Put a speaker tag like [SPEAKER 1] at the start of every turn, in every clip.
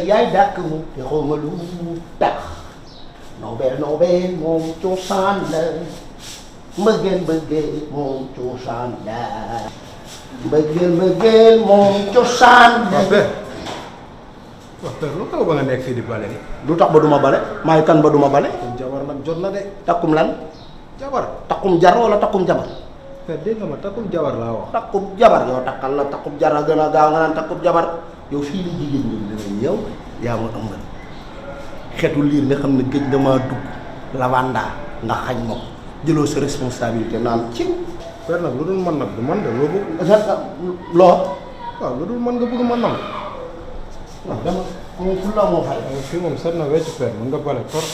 [SPEAKER 1] yaay dàkk mu te xawma lu tax nobel moom cosaan la mbëggeel moom cosaan la mbëggeel moom cosaan la.
[SPEAKER 2] waaw père lu tax ba nga nekk fii di bale ni
[SPEAKER 1] lu tax ba duma bale maay kan ba duma bale.
[SPEAKER 2] jabar nag jot na de.
[SPEAKER 1] takkum lan.
[SPEAKER 2] jabar
[SPEAKER 1] takkum jar wala takkum jabar.
[SPEAKER 2] père dégg nga ma takkum jabar laa wax.
[SPEAKER 1] takkum jabar yow takkal la takkum jar a gën a gaaw nga naan takkum jabar yow fii la jigéen ñi dina yow yaa ma ëmbal xeetu liir nga xam ne géej damaa dugg lavanda nga xañ ma ko jëloo sa responsabilité naan ci.
[SPEAKER 2] père nag lu dul man nag du man de loo bëgg.
[SPEAKER 1] loo.
[SPEAKER 2] waaw lu dul man nga bëgg ma nam.
[SPEAKER 1] waaw dama moom fu la moo fay.
[SPEAKER 2] fii moom set na wecc père mën nga bale tor.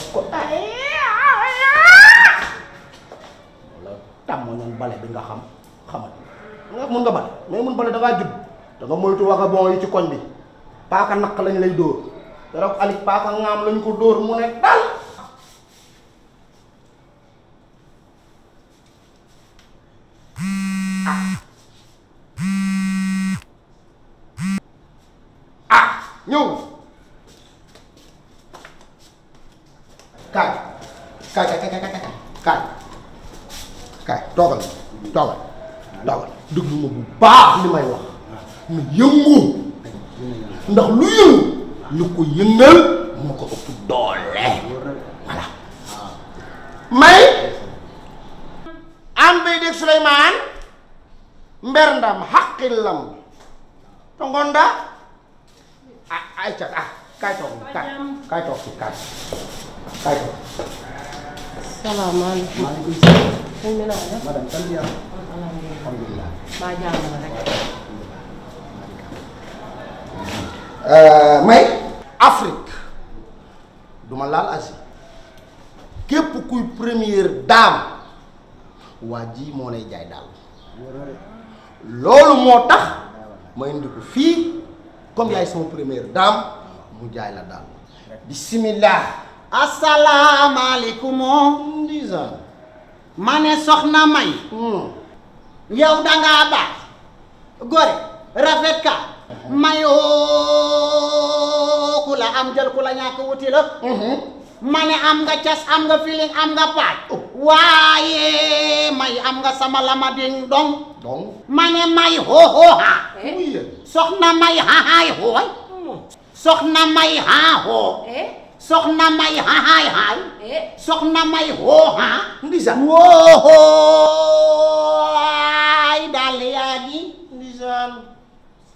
[SPEAKER 1] wala tàmmoo ñoon bale bi nga xam xamat nga mën nga bale mais mun bale da ngaa judd da nga moytu vagabond yi ci koñ bi paaka naq lañ lay dóor keroog Aliou paaka ngaam lañ ko dóor mu ne dal. ñëw kaay toogal déglu ma bu baax li may wax na yëngu ndax lu yëngu lu ko yëngal moo ko ëpp doole voilà may am bay dégg Souleymane mber ndam xaqillam tongonda ay ca kaay toog fi kaay toog.
[SPEAKER 3] salaamaaleykum.
[SPEAKER 1] maaleykum salaam.
[SPEAKER 3] sëñ bi naa def.
[SPEAKER 1] madame sant yàlla. alhamdulilah.
[SPEAKER 3] maa jàmm la rek.
[SPEAKER 1] may. Afrique duma laal Asie képp kuy première dame waa ji moo lay jaay daal loolu moo tax ma indi ko fii. comme yaay sama première dame mu jaay la daal bismillah.
[SPEAKER 4] asalaamaaleykum.
[SPEAKER 1] ndisa.
[SPEAKER 4] ma ne soxna May. yow dangaa baax. gore rafet ka. mayoo ku la am jël ku la ñàkk wuti la. ma ne am nga cas am nga feeling am nga paaj. waaye may am nga sama lama ding dong. ma ne may hoo soxna may haay hooy. soxna may haa hoo. soxna may haay haay. soxna may hoo haa.
[SPEAKER 1] ndisa.
[SPEAKER 4] wooy daal yaa gi.
[SPEAKER 1] ndisaan.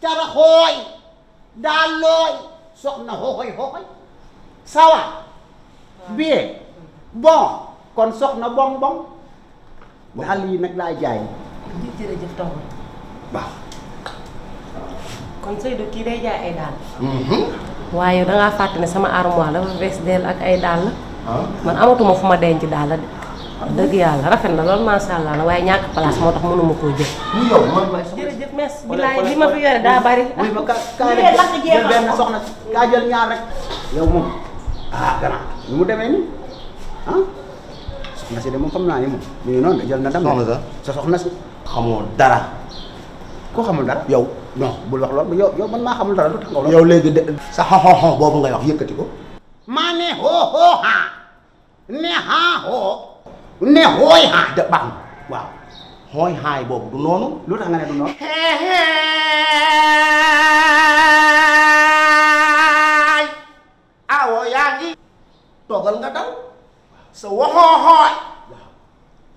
[SPEAKER 4] cara hooy. daal looy. soxna hooy hooy. sawa. bien. bon. kon soxna bong bong. daal yi nag laa jaay.
[SPEAKER 3] jërëjëf taw
[SPEAKER 1] waaw.
[SPEAKER 3] kon Seydou kii day jaay ay dàll. waaye dangaa fàtte ne sama armoire dafa fees dell ak ay dàll. man amatuma fu ma denc dàll de. dëgg yàlla rafet na loolu macha allah la waaye ñàkk place moo tax mënuma koo jël.
[SPEAKER 1] yow man may
[SPEAKER 3] jërëjëf merci. bilaay li ma fi yore daa bari.
[SPEAKER 4] oui ma kaa jël benn soxna kaa jël ñaar rek. yow moom gannaaw ni mu demee nii soxna si de moom xam naa ni moom mi ngi noonu de jël na dem.
[SPEAKER 1] soxna sa
[SPEAKER 4] soxna si.
[SPEAKER 1] xamoo dara.
[SPEAKER 4] koo xamul dara.
[SPEAKER 1] yow
[SPEAKER 4] non bul wax loolu yow man maa xamul dara lu tax nga wax.
[SPEAKER 1] yow léegi de sa xonxon boobu ngay wax yëkkati ko.
[SPEAKER 4] maa ne hoo haa ne haa hoo ne hooy haa.
[SPEAKER 1] de baax na waaw xooy xaay boobu du noonu.
[SPEAKER 4] lu tax nga ne du noonu.
[SPEAKER 1] awo yaa ngi toogal nga dal sa waxoo xooy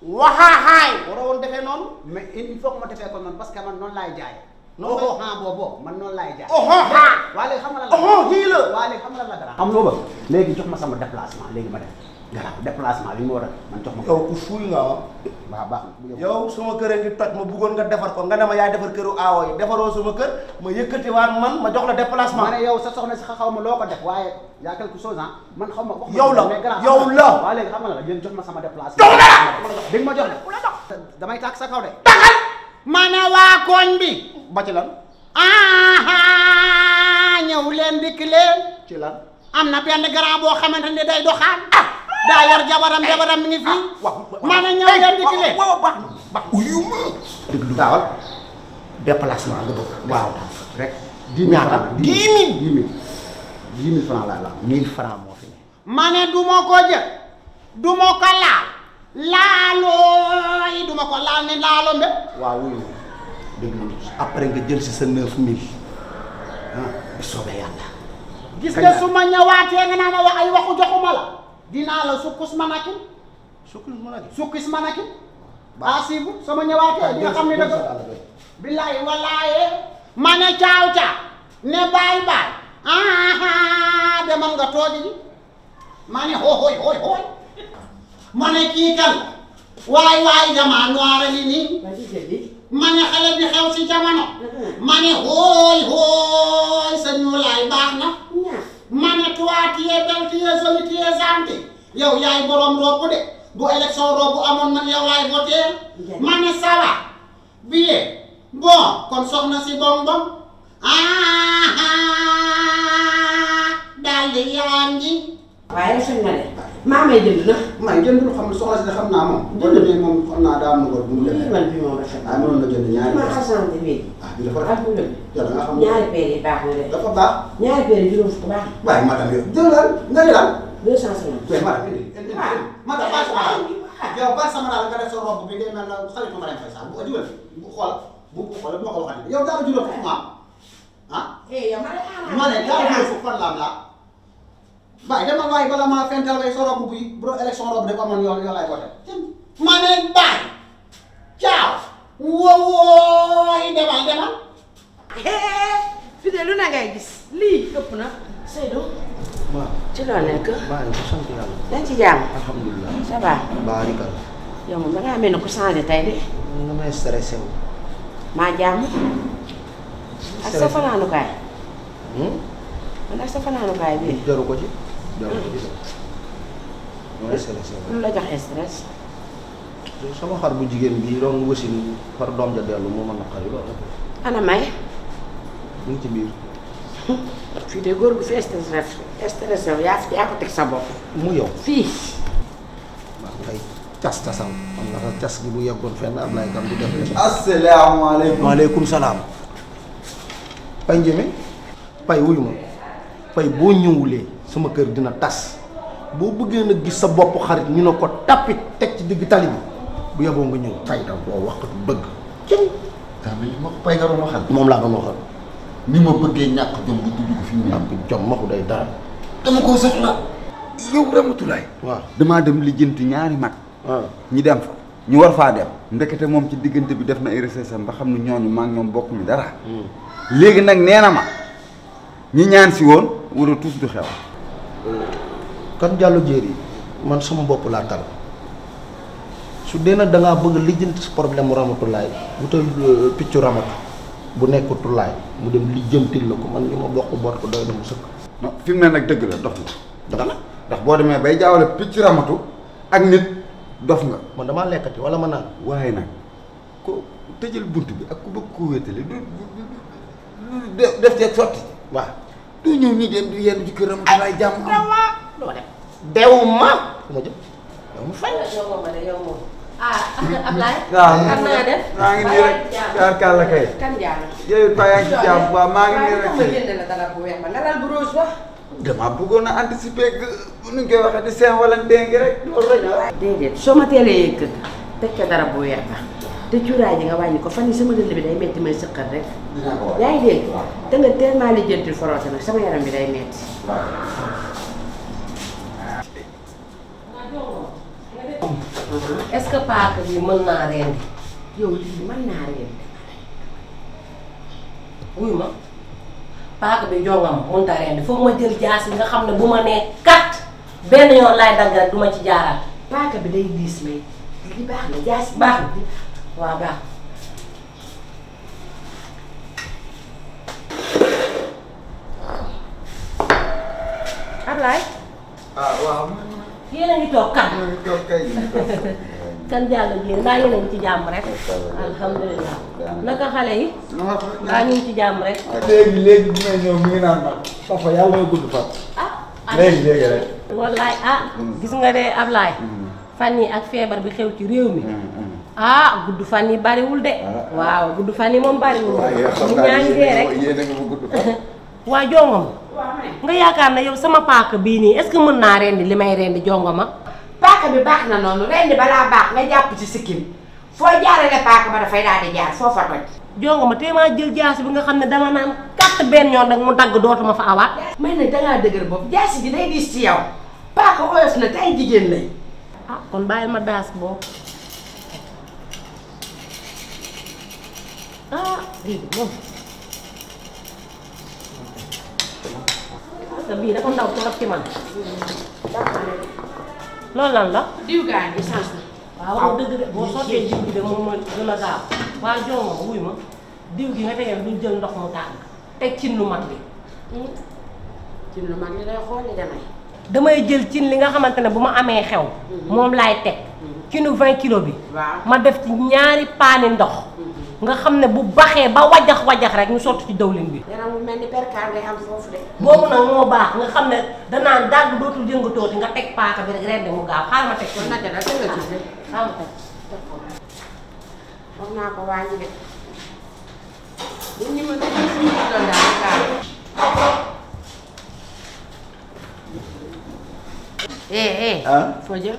[SPEAKER 1] waxaa xaay waroo woon defee noonu.
[SPEAKER 4] mais il faut que ma defee ko noonu parce que man noonu laay jaay.
[SPEAKER 1] noonu
[SPEAKER 4] oho haa boobu man noonu laay jaay.
[SPEAKER 1] oho xaa.
[SPEAKER 4] waa léegi xam nga lan la.
[SPEAKER 1] oho xii la.
[SPEAKER 4] waa léegi xam nga lan la dara. xam loo bëgg léegi jox ma sama déplacement léegi ma def. voilà déplacement bi mu war a man jox ma ko.
[SPEAKER 1] yow ku fuuy nga
[SPEAKER 4] waaw baax
[SPEAKER 1] yow suma kër a ngi toj ma bëggoon nga defar ko nga ne ma yaay defar këru aawo yi defaroo suma kër ma yëkkatiwaat man ma jox la déplacement.
[SPEAKER 4] ma ne yow sa soxna si xaw ma loo ko def waaye y a quelque chose man xaw ma. wax
[SPEAKER 1] yow la yow la.
[SPEAKER 4] waa léegi xam nga la yéen jox ma sama déplacement.
[SPEAKER 1] jox la
[SPEAKER 4] di nga ma jox de. damay tàkk sa kaw de. taxal. ma ne waa koñ bi.
[SPEAKER 1] ba ci lan.
[SPEAKER 4] ñëw leen dikk leen.
[SPEAKER 1] ci lan.
[SPEAKER 4] am na benn grand boo xamante ne day doxaan. daa yor jabaram mi ngi fii. ma ne ñëw leen dikk leen.
[SPEAKER 1] ba uyu ma. déglu daawal déplacement nga bëgg. waaw
[SPEAKER 4] rek.
[SPEAKER 1] 10 000 ñaata 10 000.
[SPEAKER 4] 10 000.
[SPEAKER 1] 10 000 francs laa la 1000 francs moo fi ne.
[SPEAKER 4] ma ne du ma ko jël du ma ko laal laalooy du ma ko laal ne laalo mbe.
[SPEAKER 1] waaw wuyu déglu après nga jël si sa 9000 ah bu soobee yàlla.
[SPEAKER 4] gis nga su ma ñëwaatee nga naa ma wax ay waxu joxuma la dinaa la sukkus manakin. sukkis manakin. asibu sama ñëwaatee di nga xam ne dëgg. billahi wallahi ma ne caaw caaw ne baay baay demal nga tooji ji ma ne hooy ma ne kii kan waay jamaa noir a ngi nii ma ne xale bi xew si jamono ma ne hooy sa ñuulaay baax na ma ne toi tu es belle tu es jolie tu es gentille yow yaay borom robe de bu élection robe amoon nag yow laay voté ma ne ça va bien bon kon soxna si bong daal di yaa ngi.
[SPEAKER 3] waaye soñ na de maa may jënd na.
[SPEAKER 1] may jëndul xam soxna si xam naa moom. boo jëndee moom xam naa daa am na ko bu mu demee.
[SPEAKER 3] man bi moom rafet na.
[SPEAKER 1] mënoon na jënd ñaari.
[SPEAKER 3] maa xasante bi.
[SPEAKER 1] bi dafa rafet. yow da nga xam
[SPEAKER 3] ñaari paire yi baax na de.
[SPEAKER 1] dafa baax.
[SPEAKER 3] ñaari paire yi juróom fukk baax.
[SPEAKER 1] waaye madame yow jëlal nga ne lan.
[SPEAKER 3] 250.
[SPEAKER 1] mais madame indi madame baax sama daal yow baax sama daal nga def sa robe bi ngay mel na xaritu ma dem fay sax bu jugal bu xool bu xool bu ma ko waxati yow daal juróom fukk ma
[SPEAKER 3] yow
[SPEAKER 1] ma ne daal juróom fukk fan la am laa waaye dama waaye bala maa fental way sa robe bi bu élection robe dafa amoon yoon laay wote ma ne baay caaw wooy demal
[SPEAKER 3] fi de lu na ngay gis lii ëpp na Seydou
[SPEAKER 1] waaw
[SPEAKER 3] ci loo nekk
[SPEAKER 1] maa ngi sant yàlla
[SPEAKER 3] dañ ci jàmm
[SPEAKER 1] alhamdulilah
[SPEAKER 3] ça va
[SPEAKER 1] baarikal
[SPEAKER 3] yow moom da ngaa mel ne ku changé tey de
[SPEAKER 1] nga may stressé wu
[SPEAKER 3] maa jàmm ak sa fanaanukaay man ak sa fanaanukaay bii
[SPEAKER 1] jaru ko ci mooy stressé wu
[SPEAKER 3] lu la jox stress
[SPEAKER 1] sama xar bu jigéen bi doon wësin par doom ja dellu moo ma naqari loolu
[SPEAKER 3] ana may
[SPEAKER 1] mu ngi ci biir
[SPEAKER 3] fii de góor gu fi stress yow yaa ko teg sa bopp
[SPEAKER 1] mu yow
[SPEAKER 3] fii
[SPEAKER 1] waaw ngay cas-casam xam nga sa cas gi bu yeggoon fenn Ablaye Kam di def
[SPEAKER 5] asalaamaaleykum.
[SPEAKER 1] maaleykum salaam Pay Njémé Pay wuyu ma Pay boo ñëwulee sama kër dina tas boo bëggee nag gis sa bopp xarit ñu ne ko tapit teg ci digg tali bi bu yeboo nga ñëw fay da boo waxatu dëgg cim
[SPEAKER 5] daa mel ni ma ko Pay nga doon waxal.
[SPEAKER 1] moom laa doon waxal
[SPEAKER 5] ni ma bëggee ñàkk jom bu dugg ko fi mu ne.
[SPEAKER 1] ak jom maxu day dara
[SPEAKER 5] dama koo soxla. yow Ramatulaay.
[SPEAKER 1] waaw
[SPEAKER 5] damaa dem lijjanti ñaari mag.
[SPEAKER 1] waaw
[SPEAKER 5] ñi dem fa ñu war faa dem. ndekete moom ci diggante bi def na ay recherche ba xam ne ñooñu maa ngi ñoom bokkuñu dara. léegi nag nee na ma ñi ñaan si woon war a tuus du xew.
[SPEAKER 1] kan Diallo Diéry man sama bopp laa tal su dee nag da ngaa bëgg a lijjanti si problème mu Ramatulaay bu tey piccu Ramatu bu nekk Tulaay mu dem lijjantil la ko man li ma bokk boot ko doy na mu sëkk.
[SPEAKER 5] non fi mu ne nag dëgg la dof na.
[SPEAKER 1] dëgg la
[SPEAKER 5] ndax boo demee bay jaawale picc Ramatu ak nit dof nga.
[SPEAKER 1] man damaa lekkati wala ma naan.
[SPEAKER 5] waaye nag ko tëjal bunt bi ak ku bëgg koo wéetale du def ceeg sotti.
[SPEAKER 1] waaw
[SPEAKER 5] du ñëw ñi dem di yenn ci kër Ramatulaay jàmm am.
[SPEAKER 3] doo dem
[SPEAKER 1] dew ma fu ma jëm dew ma fay.
[SPEAKER 3] yow moom ma de yow moom Ablaye
[SPEAKER 5] waaw
[SPEAKER 3] kan naa def
[SPEAKER 5] maa ngi nii rek yaar kàlla kay.
[SPEAKER 3] kan jaana
[SPEAKER 5] yow it yaa ngi ci jàmm waaw maa ngi nii rek.
[SPEAKER 3] ma jënd la dara bu weex ba nga dal bu rose ba
[SPEAKER 5] damaa bëggoon a anticiper que nu ñu koy waxee di seen wala ndéngi rek loolu rek la.
[SPEAKER 3] déedéet soo ma teelee yëg kër teg ca dara bu weex ba te cuuraay ji nga wàññi ko fan yi sama dënd bi day metti may sëqal rek
[SPEAKER 5] dinaa ko wax.
[SPEAKER 3] yaa ngi dégg te nga tellement li jëntil foroote nag sama yaram bi day metti est-ce que paaka bi mën naa rendi yow lii mën naa rendi wuyu ma paaka bi jonga ma mënut a rendi foog ma jël jaas yi nga xam ne bu ma nee kat benn yoon laay dagg rek du ma ci jaaraat paaka bi day diis may li baax na jaas yi baax na waaw baax Ablaye
[SPEAKER 5] waaw.
[SPEAKER 3] yéen a ngi toog kan
[SPEAKER 5] maa ngi toog kay.
[SPEAKER 3] kan Diallo Diéry mbaa yéen a ngi ci jàmm rek alhamdulilah naka xale yi mbaa ñu ngi ci jàmm rek
[SPEAKER 5] léegi bi may ñëw mi ngi naan ma papa yàlla may gudd fan. léegi rek.
[SPEAKER 3] wallaay gis nga de Ablaye fan yi ak feebar bi xew ci réew mi gudd fan yi bariwul de waaw gudd fan yi moom bariwul ñu ñaa ngi dee rek
[SPEAKER 5] yéen a ngi ma gudd fan.
[SPEAKER 3] waa jongom nga yaakaar ne yow sama paaka bii nii est-ce que mën naa rendi li may rendi jongo ma.
[SPEAKER 6] paaka bi baax na noonu rendi balaa baax nga jàpp ci sikkim foo jaarale paaka ba dafay daal di jaar foofa toj.
[SPEAKER 3] jongo ma tey maa jël jaasi bi nga xam ne dama naan katt benn yoon rek mu dagg dootuma fa awaat.
[SPEAKER 6] may ne dangaa dëgër bopp jaasi ji day diis ci yow paaka oyof na te ay jigéen lañ.
[SPEAKER 3] ah kon bàyyil ma daas boobu. ah lii moom. parce que bii dafa ndaw trop ci man. loolu lan la.
[SPEAKER 6] diw gaa ngi essence la.
[SPEAKER 3] waaw dëgg de boo sottee diw gi de moom mooy gën a gaaw waaye jongo ma wuy ma diw gi nga tegee duñ jël ndox mu tàng teg cin lu mag li.
[SPEAKER 6] cin lu mag li lay xooli
[SPEAKER 3] damay jël cin li nga xamante ne bu ma amee xew. moom laay teg. cinu 20 kilos bi.
[SPEAKER 6] waaw
[SPEAKER 3] ma def ci ñaari paani ndox. nga xam ne bu baxee ba wajax rek ñu sotti ci dawlin bi.
[SPEAKER 6] yaram mu mel ni perkaar ngay am foofu de.
[SPEAKER 3] boobu nag moo baax nga xam ne danaan dàgg dootul yëngatooti nga teg paaka bi rek rendi mu gaaw xaaral ma teg ko.
[SPEAKER 6] naka la teg la ci de.
[SPEAKER 3] xaaral ma teg ko.
[SPEAKER 6] wax naa ko wàññi de. ñu ma teg ci suñu doon daal gaaw. foo jël.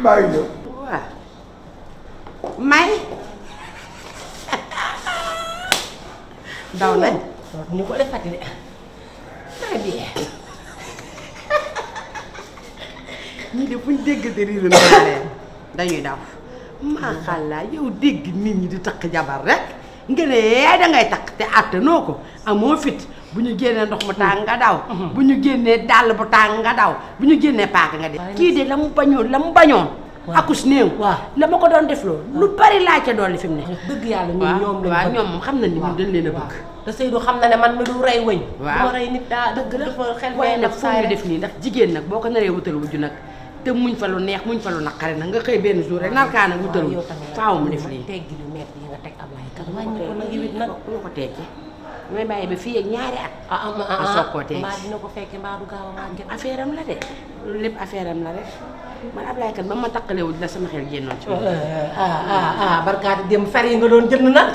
[SPEAKER 5] bàyyi ñëw.
[SPEAKER 6] waaw. may. daw nañ.
[SPEAKER 3] ñu ko defati de. très bien.
[SPEAKER 6] ñii de buñ dégg te riiru leen dañuy daw. maa xàllaa yow dégg nit ñi di takk jabar rek nga ne yaay dangay takk te àttanoo ko amoo fit bu ñu génnee ndox mu tàng nga daw. bu ñu génnee dàll bu tàng nga daw bu ñu génnee paaka nga de. kii de la mu bañoon. akus néew.
[SPEAKER 3] waaw
[SPEAKER 6] la ma ko doon def loolu. lu bari laa ca dolli fi mu ne.
[SPEAKER 3] dëgg yàlla ñoom
[SPEAKER 6] waaw ñoom moom xam nañ ni ñun dañ leen a bëgg.
[SPEAKER 3] te Seydou xam na ne man mi du rey wëñ.
[SPEAKER 6] waaw
[SPEAKER 3] du ma rey nit daa dëgg dafa xel
[SPEAKER 6] waaye nag foo ñu def nii ndax jigéen nag boo ko naree wutal wujju nag te muñ fa lu neex muñ fa lu naqari nag nga xëy benn jour rek narkaa nag wutal wu faaw mu def lii.
[SPEAKER 3] teggi lu metti yi nga teg am lay kat wàññi ko nag yow it nag
[SPEAKER 6] lu ko teggi may bàyyi ba fii ak ñaari at.
[SPEAKER 3] ah
[SPEAKER 6] soog koo teggi
[SPEAKER 3] mbaa dina ko fekke mbaa du gaaw a màgget.
[SPEAKER 6] affaire am la de loolu lépp affaire am la rek man Ablaye kat ba ma taqalewul la sama xel génnoon ci
[SPEAKER 3] barkaati dem fer yi nga doon jënd nag